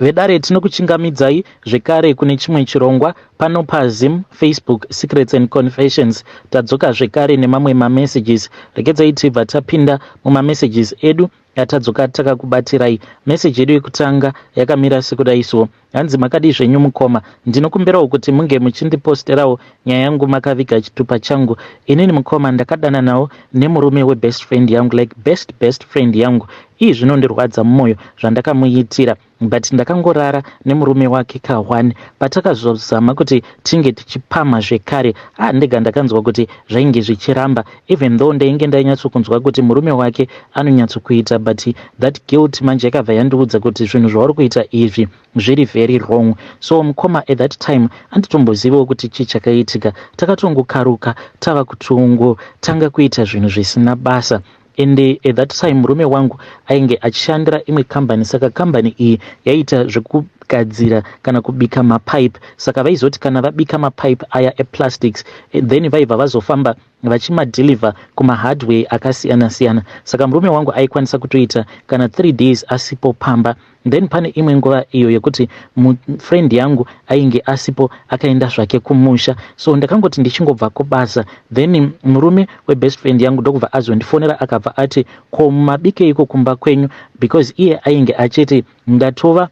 Vedare, tinokuchingamidzai zvekare kune chimwe chirongwa pano paZim Facebook Secrets and Confessions. Tadzoka zvekare nemamwe mamessages. Regedzai tibva tapinda mumamessages edu atadzoka takakubatirai. Message yedu yekutanga yakamira sekudai so. Hanzi, "Makadii zvenyu mukoma? Ndinokumbirawo kuti munge muchindiposterawo nyaya yangu makaviga chitupa changu. Inini mukoma, ndakadananawo nemurume webest friend yangu, like best best friend yangu. Ii, zvinondirwadza mumwoyo zvandakamuitira, but ndakangorara nemurume wake ka1. Patakazozama kuti tinge tichipamha zvekare, a, ndega ndakanzwa kuti zvainge zvichiramba, even though ndainge ndainyatsokunzwa kuti murume wake anonyatsokuita, but that guilt manje yakabva yandiudza kuti zvinhu zvauri kuita izvi zviri very wrong. So mukoma, at that time anditombozivawo kuti chii chakaitika. Takatongokaruka tava kutongotanga kuita zvinhu zvisina basa. Ende at that time murume wangu ainge achishandira imwe kambani. Saka kambani iyi yaiita zvekugadzira kana kubika mapipe. Saka vaizoti kana vabika mapipe aya eplastics, then vaibva vazofamba vachimadeliver kumahardware akasiyana-siyana. Saka murume wangu aikwanisa kutoita kana 3 days asipo pamba. Then pane imwe nguva iyo yekuti mufriend yangu ainge asipo, akaenda zvake kumusha. So ndakangoti ndichingobva kubasa, then murume webest friend yangu ndokubva azondifonera, akabva ati, 'Ko mabikeiko kumba kwenyu?' Because iye ainge achiti, 'Ndatova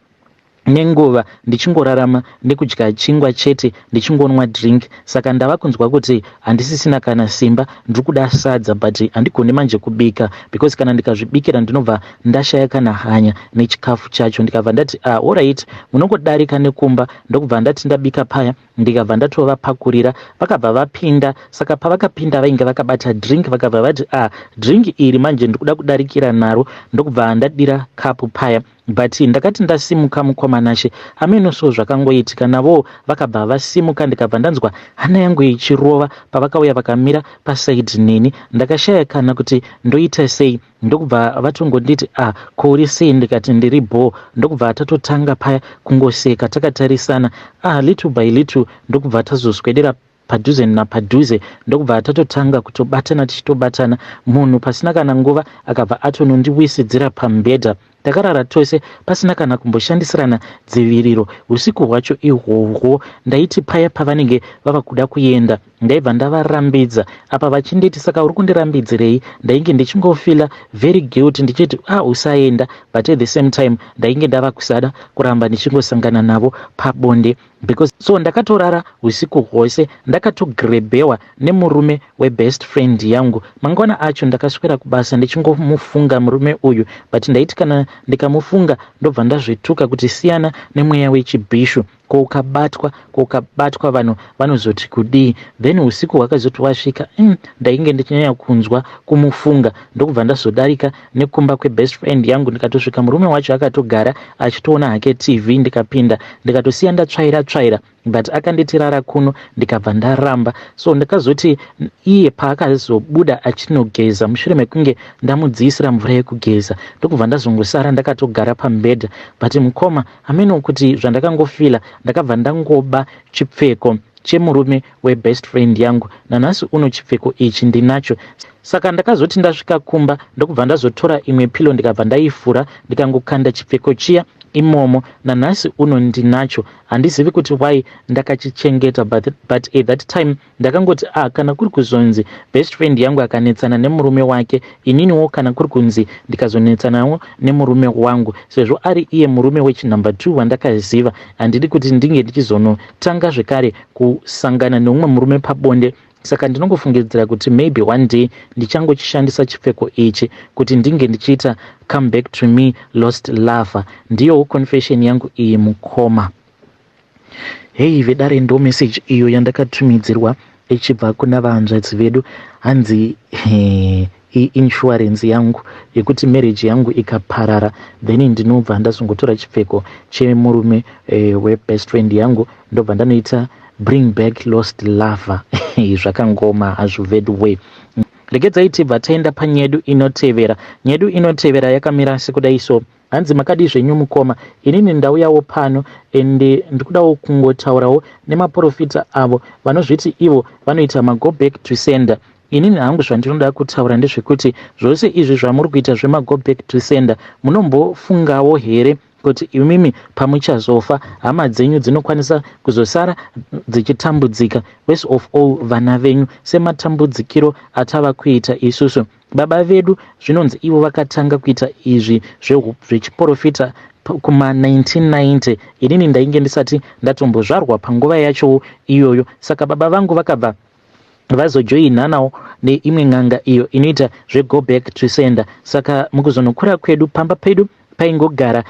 nenguva ndichingorarama nekudya chingwa chete, ndichingonwa drink. Saka ndava kunzwa kuti handisisina kana simba, ndiri kuda sadza, but handigoni manje kubika, because kana ndikazvibikira ndinobva ndashaya kana hanya nechikafu chacho.' Ndikabva ndati, 'Ah, alright, munongodarika nekumba.' Ndokubva ndati ndabika paya, ndikabva ndatovapakurira. Vakabva vapinda. Saka pavakapinda vainge vakabata drink. Vakabva vati, 'Ah, drink iri manje ndikuda kudarikira naro.' Ndokubva ndadira kapu paya, but ndakati ndasimuka, mukoma Nashe, ameno so zvakangoitika, navo vakabva vasimuka. Ndikabva ndanzwa hana yangu ichirova pavakauya vakamira paside neni. Ndakashaya kana kuti ndoita sei. Ndokubva vatongonditi, 'Ah, ko uri sei?' Ndikati, 'Ndiri bho.' Ndokubva tatotanga paya kungoseka takatarisana. Ah, little by little ndokubva tazoswedera padhuze napadhuze, ndokubva tatotanga kutobatana, tichitobatana. Munhu pasina kana nguva akabva atonondiwisidzira pamubhedha. Takarara tose pasina kana kumboshandisirana dziviriro usiku hwacho ihwohwo. Ndaiti paya pavanenge vava kuda kuenda, ndaibva ndavarambidza. Apa vachinditi, 'Saka uri kundirambidzirei?' Ndainge ndichingofeela very guilty, ndichiti, 'Ah, usaenda,' but at the same time ndainge ndava kusada kuramba ndichingosangana navo pabonde because. So ndakatorara usiku hwose ndakatogrebhewa nemurume webest friend yangu. Mangwana acho ndakaswera kubasa ndichingomufunga murume uyu, but ndaiti kana ndikamufunga ndobva ndazvituka kuti, 'Siyana nemweya wechibhishu. Ko ukabatwa, ko ukabatwa, vanhu vanozoti kudii?' Then usiku hwakazoti wasvika, ndainge ndichinyanya kunzwa kumufunga. Ndokubva ndazodarika nekumba kwebest friend yangu. Ndikatosvika murume wacho akatogara achitoona hake TV. Ndikapinda, ndikatosiya ndatsvaira tsvaira, but akanditi, 'Rara kuno.' Ndikabva ndaramba. So ndakazoti iye paakazobuda achinogeza, mushure mekunge ndamudziisira mvura yekugeza, ndokubva ndazongosara ndakatogara pamubhedha. But mukoma, hameno kuti zvandakangofeela, ndakabva ndangoba chipfeko chemurume webest friend yangu. Nanhasi uno chipfeko ichi ndinacho. Saka ndakazoti ndasvika kumba, ndokubva ndazotora imwe pillow, ndikabva ndaifura, ndikangokanda chipfeko chiya imomo. Nanhasi uno ndinacho. Handizivi kuti why ndakachichengeta, but at that time ndakangoti, ah, kana kuri kuzonzi best friend yangu akanetsana nemurume wake, ininiwo kana kuri kunzi ndikazonetsanawo nemurume wangu, sezvo ari iye murume wechinumber 2 wandakaziva, handidi kuti ndinge ndichizonotanga zvekare kusangana neumwe murume pabonde. Saka ndinongofungidzira kuti maybe one day ndichangochishandisa chipfeko ichi kuti ndinge ndichiita come back to me lost lover. Ndiyowo confession yangu iyi, mukoma." Hei vedare, ndo message iyo yandakatumidzirwa ichibva kuna vahanzvadzi vedu. Hanzi, "Iinsurance yangu yekuti marriage yangu ikaparara, then ndinobva ndazongotora chipfeko chemurume webest friend yangu, ndobva ndanoita bring back lost lover." Zvakangoma hazvo vedway. Regedzai tibva taenda panyedu inotevera. Nyedu inotevera yakamira sekudai so. Hanzi, "Makadii zvenyu mukoma? Inini ndauyawo pano ende ndikudawo kungotaurawo nemaprofita avo vanozviti ivo vanoita mago back to sender. Inini hangu zvandinoda kutaura ndezvekuti zvose izvi zvamuri kuita zvemago back to sender, munombofungawo here kuti imimi pamuchazofa hama dzenyu dzinokwanisa kuzosara dzichitambudzika, worst of all vana venyu, sematambudzikiro atava kuita isusu. Baba vedu zvinonzi ivo vakatanga kuita izvi zvechiprofita kuma1990. Inini ndainge ndisati ndatombozvarwa panguva yachowo iyoyo. Saka baba vangu vakabva vazojoinanawo neimwe n'anga iyo inoita zvego back to sender. Saka mukuzonokura kwedu, pamba pedu paingogara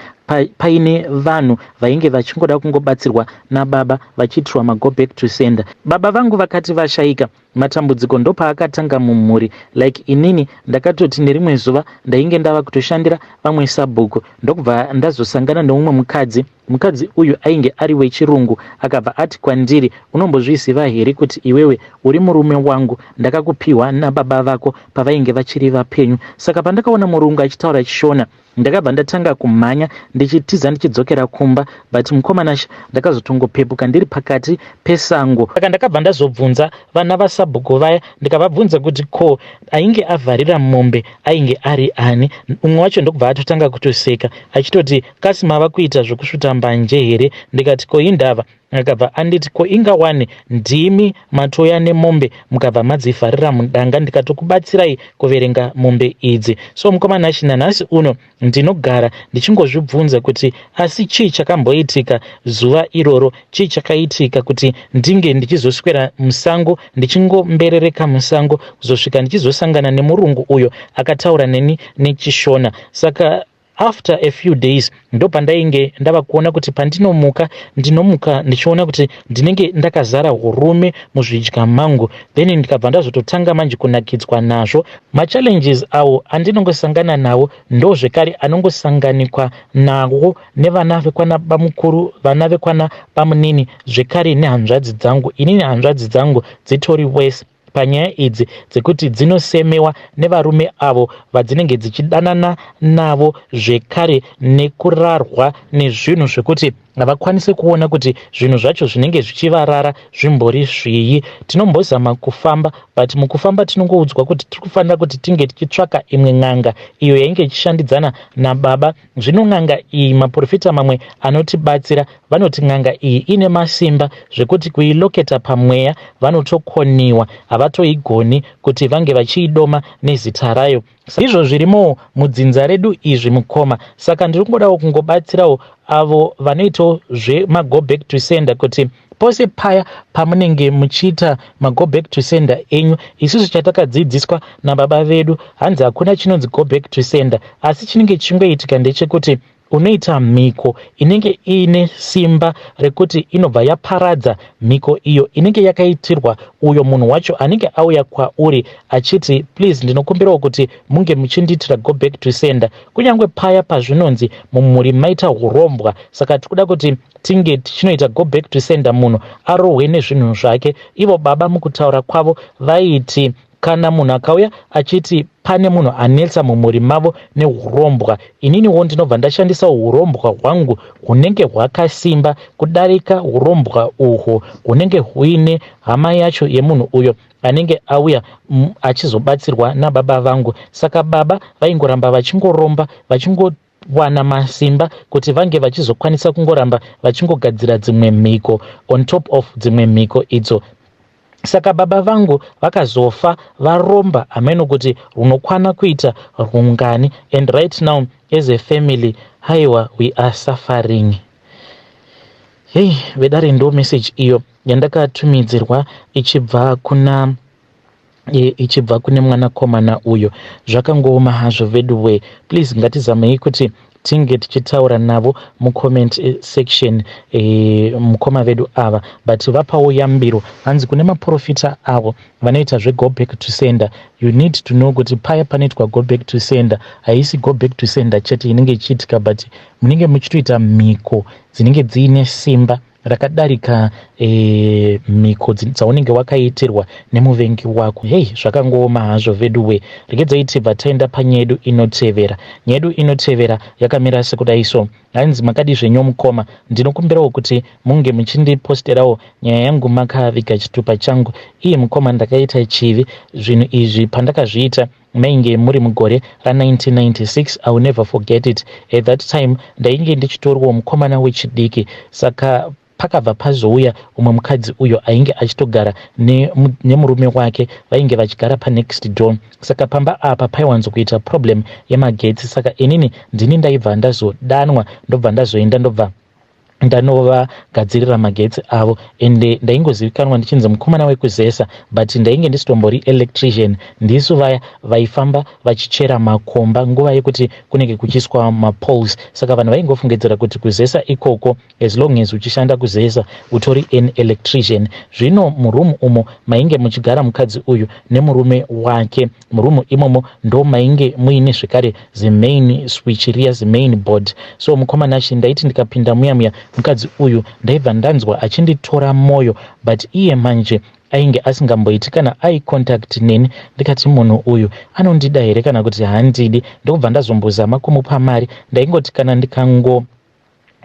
paine vanhu vainge vachingoda kungobatsirwa nababa vachiitirwa mago back to sender. Baba vangu vakati vashayika, matambudziko ndopaakatanga mumhuri. Like inini ndakatoti nerimwe zuva ndainge ndava kutoshandira vamwe sabhuku, ndokubva ndazosangana neumwe mukadzi. Mukadzi uyu ainge ari wechirungu. Akabva ati kwandiri, "Unombozviziva here kuti iwewe uri murume wangu? Ndakakupiwa nababa vako pavainge vachiri vapenyu." Saka pandakaona murungu achitaura chiShona, ndakabva ndatanga kumhanya ndichitiza ndichidzokera kumba. But mukomana, ndakazotongopepuka ndiri pakati pesango. Saka ndakabva ndazobvunza vana vasabhuku vaya, ndikavabvunza kuti ko ainge avharira mombe ainge ari ani. Umwe wacho ndokubva atotanga kutoseka achitoti, "Kasi mava kuita zvokusvuta mbanje here?" Ndikati, "Ko indava?" Akabva anditi, "Ko ingawani ndimi matoya nemombe mukabva madzivharira mudanga, ndikatokubatsirai kuverenga mombe idzi." So mukomana, nanhasi uno ndinogara ndichingozvibvunza kuti asi chii chakamboitika zuva iroro? Chii chakaitika kuti ndinge ndichizoswera musango, ndichingomberereka musango, kuzosvika ndichizosangana nemurungu uyo akataura neni nechiShona? Saka after a few days ndopandainge ndava kuona kuti pandinomuka, ndinomuka ndichiona kuti ndinenge ndakazara urume muzvidya mangu. Then ndikabva ndazototanga manje kunakidzwa nazvo. Machallenges awo andinongosangana nawo ndo zvekare anongosanganikwa nawo nevana vekwana bamukuru, vana vekwana bamunini, zvekare nehanzvadzi dzangu. Inini hanzvadzi dzangu dzitori worse panyaya idzi dzekuti dzinosemewa nevarume avo vadzinenge dzichidanana navo, zvekare nekurarwa nezvinhu zvekuti havakwanisi kuona kuti zvinhu zvacho zvinenge zvichivarara zvimbori zvii. Tinombozama kufamba, but mukufamba tinongoudzwa kuti tiri kufanira kuti tinge tichitsvaka imwe n'anga iyo yainge ichishandidzana nababa. Zvino n'anga iyi, maprofita mamwe anotibatsira vanoti n'anga iyi ine masimba zvekuti kuiloketa pamweya vanotokoniwa, havatoigoni kuti vange vachiidoma nezita rayo. Izvo zvirimowo mudzinza redu izvi, mukoma. Saka ndiri kungodawo kungobatsirawo avo vanoitawo zvemago back to sender kuti pose paya pamunenge muchiita mago back to sender enyu, isusu chatakadzidziswa nababa vedu, hanzi hakuna chinonzi go back to sender, asi chinenge chingoitika ndechekuti unoita mhiko inenge iine simba rekuti inobva yaparadza mhiko iyo inenge yakaitirwa uyo munhu wacho anenge auya kwauri achiti, "Please, ndinokumbirawo kuti munge muchindiitira go back to sender." Kunyange paya pazvinonzi mumhuri maita urombwa, saka tikuda kuti tinge tichinoita go back to sender, munhu arohwe nezvinhu zvake. Ivo baba mukutaura kwavo vaiti kana munhu akauya achiti pane munhu anetsa mumhuri mavo neurombwa, ininiwo ndinobva ndashandisa urombwa hwangu hunenge hwakasimba kudarika urombwa uhwo hunenge huine hama yacho yemunhu uyo anenge auya achizobatsirwa nababa vangu. Saka baba vaingoramba vachingoromba, vachingowana masimba kuti vange vachizokwanisa kungoramba vachingogadzira dzimwe mhiko on top of dzimwe mhiko idzo. Saka baba vangu vakazofa varomba hameno kuti runokwana kuita rungani, and right now as a family, haiwa, we are suffering. Hei vedare, ndo message iyo yandakatumidzirwa ichibva kune mwanakomana uyo. Zvakangooma hazvo veduwe. Please, ngatizamei kuti tinge tichitaura navo mucomment section, mukoma vedu ava. But vapawo yambiro, hanzi kune maprofita avo vanoita zvego back to sender, you need to know kuti paya panoitwa go back to sender, haisi go back to sender chete inenge ichiitika, but munenge muchitoita mhiko dzinenge dziine simba rakadarika mhiko dzaunenge wakaitirwa nemuvengi wako. Hei, zvakangooma hazvo veduwe. Regedzai tibva taenda panyaya yedu inotevera. Nyaya yedu inotevera yakamira sekudai so. Hanzi, "Makadi zvenyu mukoma? Ndinokumbirawo kuti munge muchindiposterawo nyaya yangu makaviga chitupa changu. Iye mukoma, ndakaita chivi. Zvinhu izvi pandakazviita Mainge muri mugore ra1996. I will never forget it. At that time ndainge ndichitoriwo mukomana wechidiki. Saka pakabva pazouya umwe mukadzi uyo ainge achitogara nemurume wake, vainge vachigara panext door. Saka pamba apa paiwanzokuita problem yemagetsi. Saka inini ndini ndaibva ndazodanwa, ndobva ndazoenda, ndobva ndanovagadzirira magetsi avo. Ende ndaingozivikanwa ndichinzi mukomana wekuZESA, but ndainge ndisitombori electrician. Ndisu vaya vaifamba vachichera makomba nguva yekuti kunenge kuchiiswa mapoles. Saka vanhu vaingofungidzira kuti kuZESA ikoko, as long as uchishanda kuZESA, utori an electrician. Zvino muroom umo mainge muchigara mukadzi uyu nemurume wake, muroom imomo ndo mainge muine zvekare zimain switch riya, zimain board. So mukomana achi, ndaiti ndikapinda muya muya, mukadzi uyu ndaibva ndanzwa achinditora mwoyo, but iye manje ainge asingamboiti kana eye contact neni. Ndikati, "Munhu uyu anondida here kana kuti handidi?" Ndokubva ndazombozama kumupa mari. Ndaingoti kana ndikango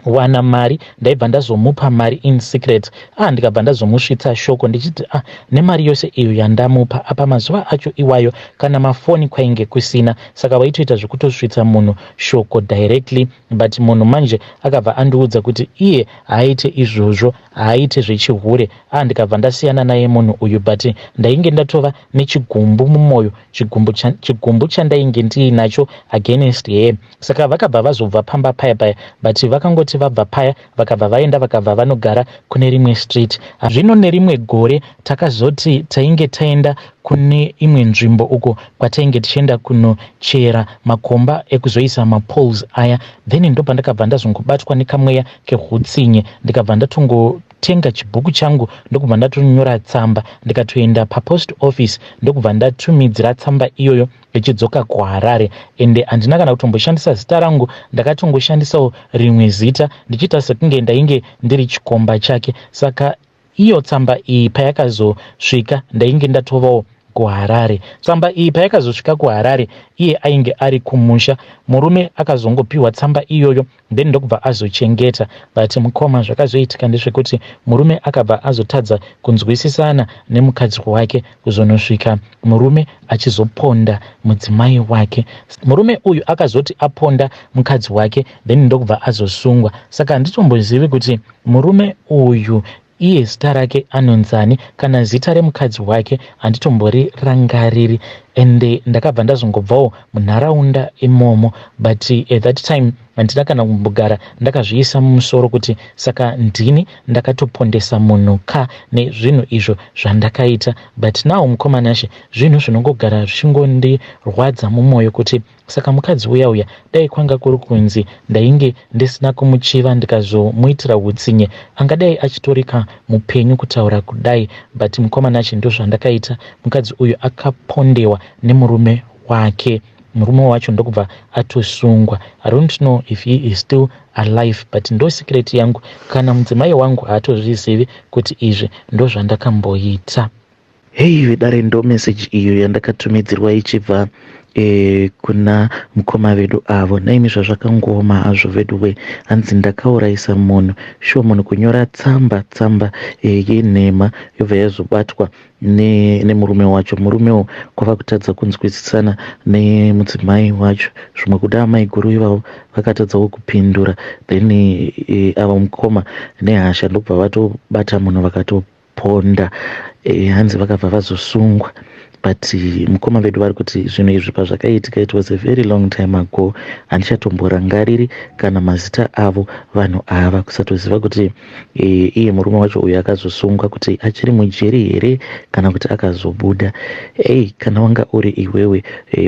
wana mari, ndaibva ndazomupa mari in secret. Ah, ndikabva ndazomusvitsa shoko ndichiti, "Ah, nemari yose iyo yandamupa apa." Mazuva acho iwayo kana mafoni kwainge kusina, saka waitoita zvekutosvitsa munhu shoko directly. But munhu manje akabva andiudza kuti iye haaite izvozvo, haaite zvechihure. Ah, ndikabva ndasiyana naye munhu uyu, but ndainge ndatova nechigumbu mumwoyo, chigumbu chandainge ndiinacho against her. Saka vakabva vazobva pamba paya paya, but vakangoti vabva paya, vakabva vaenda, vakabva vanogara kune rimwe street. Zvino nerimwe gore takazoti tainge taenda kune imwe nzvimbo uko kwatainge tichienda kunochera makomba ekuzoisa mapoles aya. Then ndopandakabva ndazongobatwa nekamweya kehutsinye. Ndikabva ndatongotenga chibhuku changu, ndokubva ndatonyora tsamba, ndikatoenda papost office, ndokubva ndatumidzira tsamba iyoyo ichidzoka kuHarare. Ende handina kana kutomboshandisa zita rangu, ndakatongoshandisawo rimwe zita, ndichiita sekunge ndainge ndiri chikomba chake. Saka iyo tsamba iyi payakazosvika, ndainge ndatovawo kuHarare. Tsamba iyi payakazosvika kuHarare, iye ainge ari kumusha. Murume akazongopiwa tsamba iyoyo, then ndokubva azochengeta. But mukoma, zvakazoitika ndezvekuti murume akabva azotadza kunzwisisana nemukadzi wake, kuzonosvika murume achizoponda mudzimai wake. Murume uyu akazoti aponda mukadzi wake, then ndokubva azosungwa. Saka handitombozivi kuti murume uyu iye zita rake anonzani, kana zita remukadzi wake handitomborirangariri. Ende ndakabva ndazongobvawo munharaunda imomo, but at that time handina kana kumbogara ndakazviisa mumusoro kuti saka ndini ndakatopondesa munhu ka nezvinhu izvo zvandakaita. But now, mukoma Nashe, zvinhu zvinongogara zvichingondirwadza mumwoyo kuti saka mukadzi uya uya, dai kwanga kuri kunzi ndainge ndisina kumuchiva, ndikazomuitira utsinye, angadai achitorika mupenyu kutaura kudai. But mukoma Nashe, ndo zvandakaita. Mukadzi uyu akapondewa nemurume wake, murume wacho ndokubva atosungwa. I don't know if he is still alive, but ndo secret yangu. Kana mudzimai wangu haatozvizivi kuti izvi ndo zvandakamboita. Hei vedare, ndo meseji iyo yandakatumidzirwa ichibva kuna mukoma vedu avo. Naimi, zvazvakangooma hazvo vedu we. Hanzi ndakaurayisa munhu. Shuwa, munhu kunyora tsamba yenhema, yobva yazobatwa nemurume wacho, murumewo kwava kutadza kunzwisisana nemudzimai wacho. Zvimwe kuda amai guru ivavo vakatadzawo kupindura. Then ava mukoma nehasha ndobva vatobata munhu, vakatoponda. Hanzi vakabva vazosungwa, but mukoma vedu vari kuti zvinhu izvi pazvakaitika, it was a very long time ago, handichatomborangariri kana mazita avo vanhu ava. Kusatoziva kuti iye murume wacho uyu akazosungwa kuti achiri mujeri here kana kuti akazobuda. Ei, kana wanga uri iwewe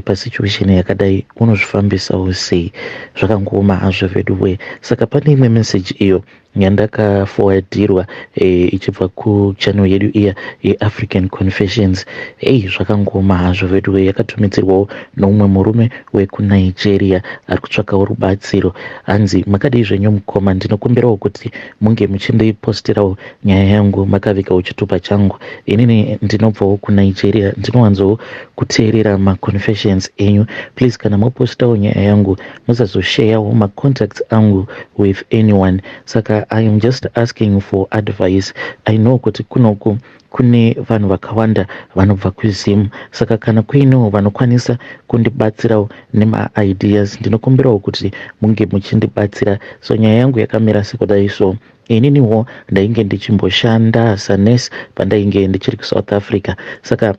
pasituation yakadai, unozvifambisawo sei? Zvakangooma hazvo vedu we. Saka pane imwe message iyo yandakaforwardhirwa ichibva kuchannel yedu iya yeAfrican Confessions. Ei, zvakangooma hazvo vedu we. Yakatumidzirwawo noumwe murume wekuNigeria ari kutsvakawo rubatsiro. Hanzi, "Makadii zvenyu mukoma? Ndinokumbirawo kuti munge muchindipostirawo nyaya yangu makavigawo chitupa changu. Inini ndinobvawo kuNigeria, ndinowanzowo kuteerera maconfessions enyu. Please, kana mopostawo nyaya yangu, musazosharewo macontacts angu with anyone. Saka I am just asking for advice. I know kuti kunoku Kune vanhu vakawanda vanobva kuZim, saka kana kuinewo vanokwanisa kundibatsirawo nemaideas, ndinokumbirawo kuti munge muchindibatsira. So nyaya yangu yakamira sekudai. So ininiwo ndainge ndichimboshanda sanurse pandainge ndichiri kuSouth Africa, saka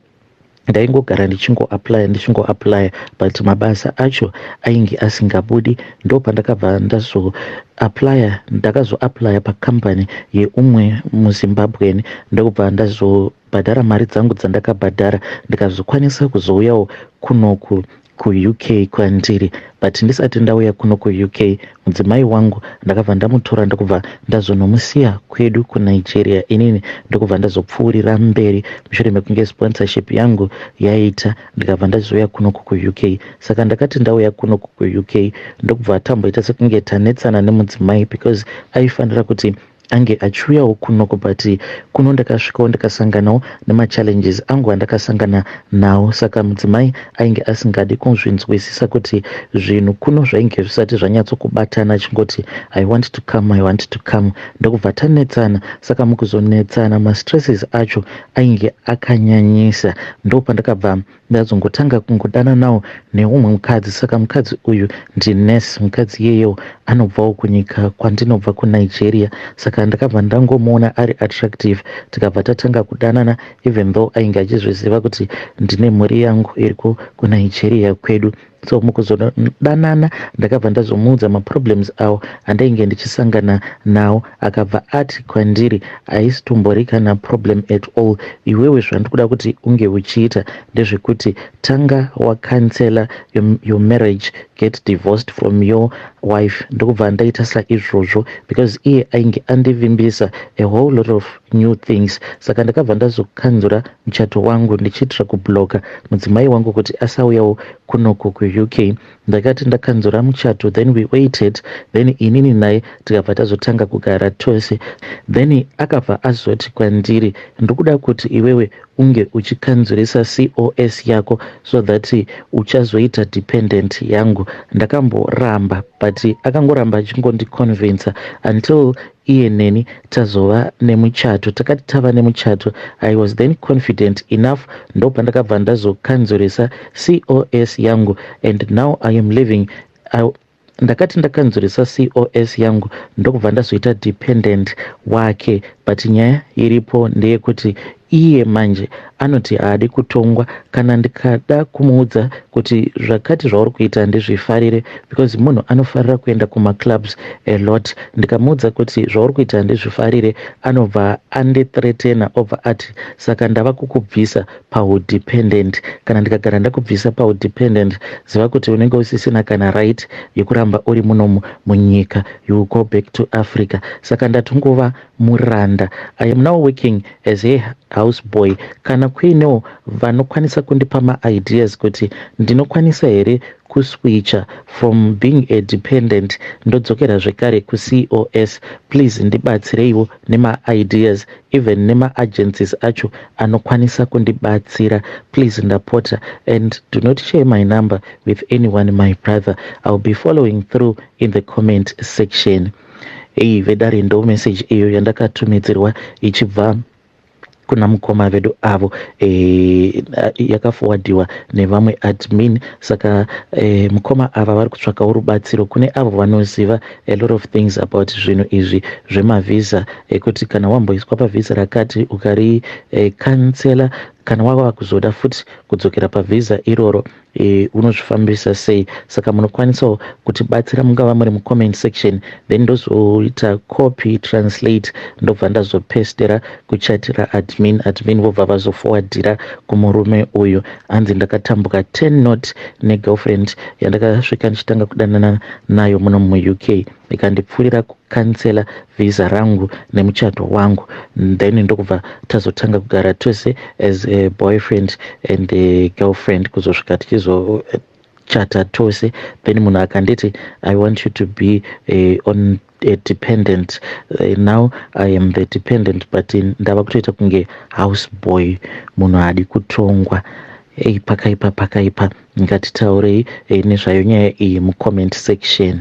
ndaingogara ndichingoapply, ndichingoapply, but mabasa acho ainge asingabudi. Ndo pandakabva ndazoapplya, ndakazoapplya pakambani yeumwe muZimbabwean, ndokubva ndazobhadhara mari dzangu dzandakabhadhara, ndikazokwanisa kuzouyawo kunoku kuUK kwandiri. But ndisati ndauya kuno kuUK, mudzimai wangu ndakabva ndamutora, ndokubva ndazonomusiya kwedu kuNigeria. Inini ndokubva ndazopfuurira mberi mushure mekunge sponsorship yangu yaita, ndikabva ndazouya kunoku kuUK. Saka ndakati ndauya kunoku kuUK, ndokubva tamboita sekunge tanetsana nemudzimai, because aifanira kuti ange achiuyawo kunoko. But kuno ndakasvikawo, ndikasanganawo nemachallenges angu andakasangana nawo. Saka mudzimai ainge asingadi kuzvinzwisisa kuti zvinhu kuno zvainge zvisati zvanyatsokubatana, achingoti, "I want to come, I want to come." Ndokubva tanetsana. Saka mukuzonetsana, mastresses acho ainge akanyanyisa. Ndo pandakabva ndazongotanga kungodana nawo neumwe mukadzi. Saka mukadzi uyu ndinurse. Mukadzi iyeyewo anobvawo kunyika kwandinobva, kuNigeria. Saka ndakabva ndangomuona ari attractive, tikabva tatanga kudanana, even though ainge achizviziva kuti ndine mhuri yangu iriko kuNigeria kwedu. So mukuzodanana, ndakabva ndazomuudza maproblems awo andainge ndichisangana nawo. Akabva ati kwandiri, "Haisi tombori kana problem at all. Iwewe zvandikuda kuti unge uchiita ndezvekuti tanga wacancela your marriage, get divorced from your wife." Ndokubva ndaita saizvozvo, because iye ainge andivimbisa a whole lot of new things. Saka ndakabva ndazokanzura muchato wangu, ndichiitira kublocka mudzimai wangu kuti asauyawo kunoku kuUK. Ndakati ndakanzura muchato, then we waited, then inini naye tikabva tazotanga kugara tose. Then akabva azoti kwandiri, "Ndikuda kuti iwewe unge uchikanzurisa COS yako so that uchazoita dependent yangu." Ndakamboramba, but akangoramba achingondiconvinsa until iye neni tazova nemuchato. Takati tava nemuchato, I was then confident enough, ndopandakabva ndazokanzurisa COS yangu, and now I am living I, ndakati ndakanzurisa COS yangu, ndokubva ndazoita dependent wake. But nyaya iripo ndeyekuti iye manje anoti haadi kutongwa. Kana ndikada kumuudza kuti zvakati zvauri kuita ndizvifarire, because munhu anofarira kuenda kumaclubs a lot, ndikamuudza kuti zvauri kuita ndizvifarire, anobva andithreatena, obva ati, "Saka ndava kukubvisa paudependent. Kana ndikagara ndakubvisa paudependent, ziva kuti unenge usisina kana right yekuramba uri munomu munyika. You will go back to Africa." Saka ndatongova muranda. I am now working as a house boy. Kana kuinewo vanokwanisa kundipa maideas kuti ndinokwanisa here kuswitcha from being a dependent ndodzokera zvekare kuCOS, please ndibatsireiwo nemaideas, even nemaagencies acho anokwanisa kundibatsira. Please, ndapota, and do not share my number with anyone, my brother. I will be following through in the comment section. Ei vedare, ndo message iyo yandakatumidzirwa ichibva kuna mukoma vedu avo, yakaforwardiwa nevamwe admin. Saka mukoma ava vari kutsvakawo rubatsiro kune avo vanoziva a lot of things about zvinhu izvi zvemavhisa, ekuti kana wamboiswa pavhisa rakati, ukarikansela, kana wava kuzoda futi kudzokera pavhisa iroro, unozvifambisa sei? Saka munokwanisawo kutibatsira, mungava muri mucomment section, then ndozoita copy translate, ndobva ndazopestera kuchat raadmin. Admin vobva vazoforwardira kumurume uyu. Hanzi ndakatambuka 10 knot negirlfriend yandakasvika ndichitanga kudanana nayo muno muUK, ikandipfuurira kukansela vhisa rangu nemuchato wangu. Then ndokubva tazotanga kugara tose as a boyfriend and a girlfriend, kuzosvika tichizochata tose. Then munhu akanditi, "I want you to be on a dependent." Now I am the dependent, but ndava kutoita kunge house boy. Munhu haadi kutongwa. Ei, pakaipa, pakaipa. Ngatitaurei nezvayo nyaya iyi mucomment section.